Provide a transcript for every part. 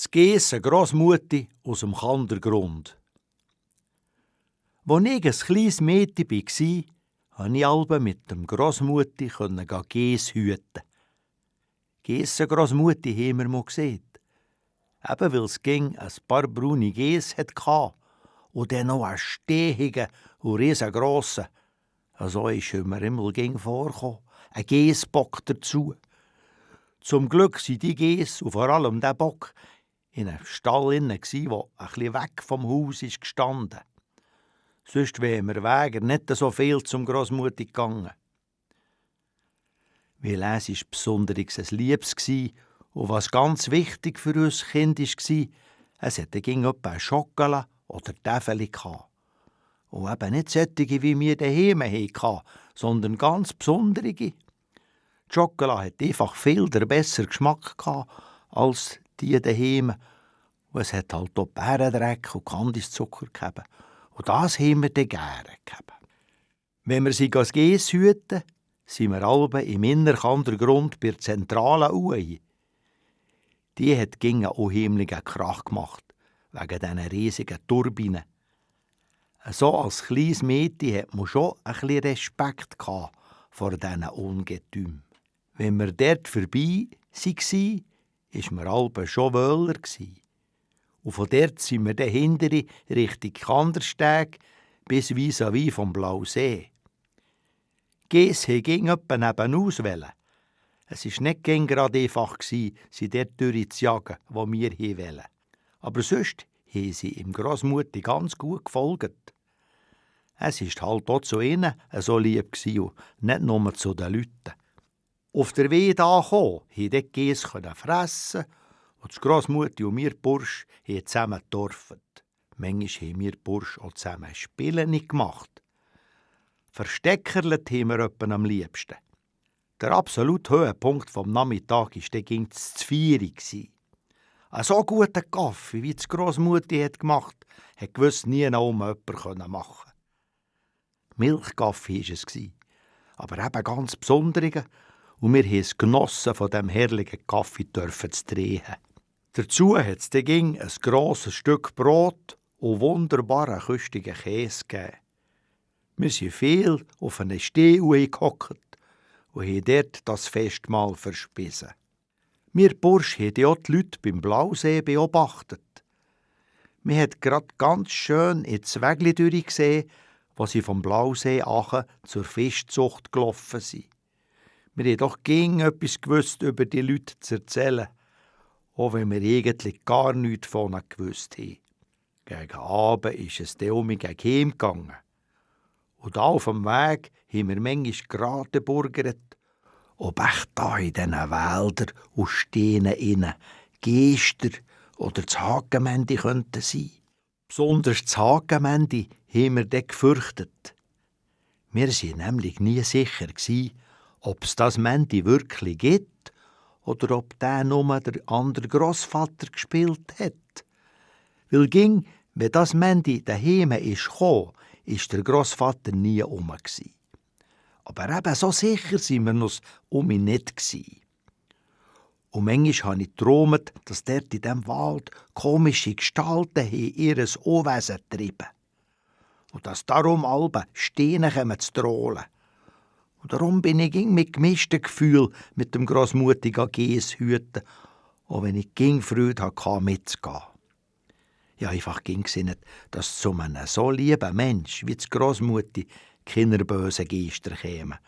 Das Gees eine Grossmutti aus dem Kandergrund. Als ich ein kleines Mädchen war, konnte ich alle mit dem Grossmutti Gees hüten. Gees eine Grossmutti haben wir mal gesehen. Eben weil es ein paar braune Gees hatte und dann noch einen stehigen und riesengrossen. So ist mir immer vorgekommen. Ein Geesbock dazu. Zum Glück sind die Gees und vor allem der Bock in einem Stall der ein bisschen weg vom Haus ist gestanden. Sonst wären wir Wäger nicht so viel zum Grossmutti gegangen. Weil es war besonders ein Liebes und was ganz wichtig für uns Kinder war, es hatte etwa Schokolade oder Täfeli. Und eben nicht solche, wie wir daheim hatten, sondern ganz besondere. Die Schokolade hatte einfach viel besseren Geschmack als die daheim. Und es hat halt auch Bärendreck und Kandiszucker gegeben. Und das haben wir dann gerne gegeben. Wenn wir sie als Gees hüten, sind wir alle im Innerkandergrund bei der zentralen Uhr. Die hat einen unheimlichen Krach gemacht, wegen diesen riesigen Turbinen. So als kleines Mädchen hat man schon ein bisschen Respekt vor diesen Ungetüm. Wenn wir dort vorbei waren, war mir alle schon wohler. Und von dort sind wir dann hinterher Richtung Kandersteg bis vis-à-vis vom Blausee. Gees wollten etwa nebenaus. Es war nicht gerade einfach, sie dort durchzujagen, wo wir wollten. Aber sonst haben sie im Grossmutti ganz gut gefolgt. Es war halt auch zu ihnen so lieb und nicht nur zu den Leuten. Auf der Weide angekommen, konnten die Gees fressen und die Grossmutti und wir Bursch haben zusammen getorfen. Manchmal haben wir Bursch auch zusammen Spiele gemacht. Versteckerlet haben wir etwa am liebsten. Der absolute Höhepunkt vom Nachmittag war dann das Zvieri. Ein so guter Kaffee, wie die Grossmutti hat gemacht, hat gewiss nie noch jemand machen. Milchkaffee war es, aber eben ganz besonderer. Und wir haben es genossen, von diesem herrlichen Kaffee zu drehen. Dazu hat es dann ein grosses Stück Brot und wunderbaren köstigen Käse gegeben. Wir sind viel auf eine Stehuhr gehockt und haben dort das Festmahl verspissen. Wir Bursch haben auch die Leute beim Blausee beobachtet. Wir haben gerade ganz schön ins Wägli durchgesehen, wo sie vom Blausee Aachen zur Fischzucht gelaufen sind. Wir haben doch gegen etwas gewusst über die Leute zu erzählen, auch wenn wir eigentlich gar nichts von ihnen gewusst haben. Gegen Abend ist es dann gegen Heim gegangen. Und da auf dem Weg haben wir manchmal gerade burgert, ob echt da in diesen Wäldern und Steinen innen Geister oder das Hagemendi könnten sein. Besonders das Hagemendi haben wir dann gefürchtet. Wir waren nämlich nie sicher, ob es das Mendi wirklich gibt oder ob der nur der andere Grossvater gespielt hat. Weil wenn das Mendi daheim kam, ist der Grossvater nie rum. Aber eben so sicher sind wir uns nicht. Und manchmal habe ich geträumt, dass dort in diesem Wald komische Gestalten ihr Unwesen treiben. Und dass darum alle Steine kommen zu trollen. Und darum bin ich mit gemischten Gefühlen mit dem grossmutigen Gees hüten, auch wenn ich Freude hatte, mitzugehen. Ja, einfach gesinnet, dass zu einem so lieben Mensch wie die Grossmutti keine bösen Geister kämen.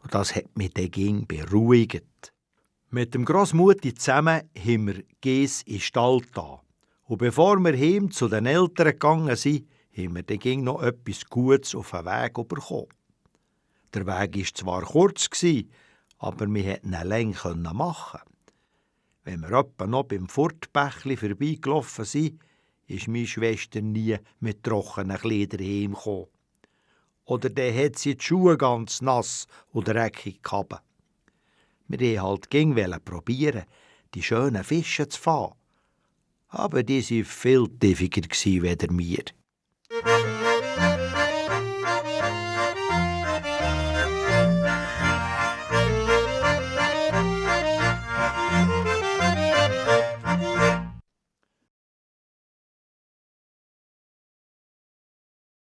Und das hat mich dann beruhigt. Mit dem Grossmutti zusammen haben wir Gees in den Stall getan. Und bevor wir heim zu den Eltern gegangen sind, haben wir dann noch etwas Gutes auf den Weg bekommen. Der Weg war zwar kurz, aber wir konnten ihn lang machen. Wenn wir etwa noch beim Furtbächli vorbeigelaufen sind, ist meine Schwester nie mit trockenen Kleidern heimgekommen. Oder dann hat sie die Schuhe ganz nass und dreckig gehabt. Wir wollten halt probieren, die schönen Fische zu fangen. Aber die waren viel tiefer als wir.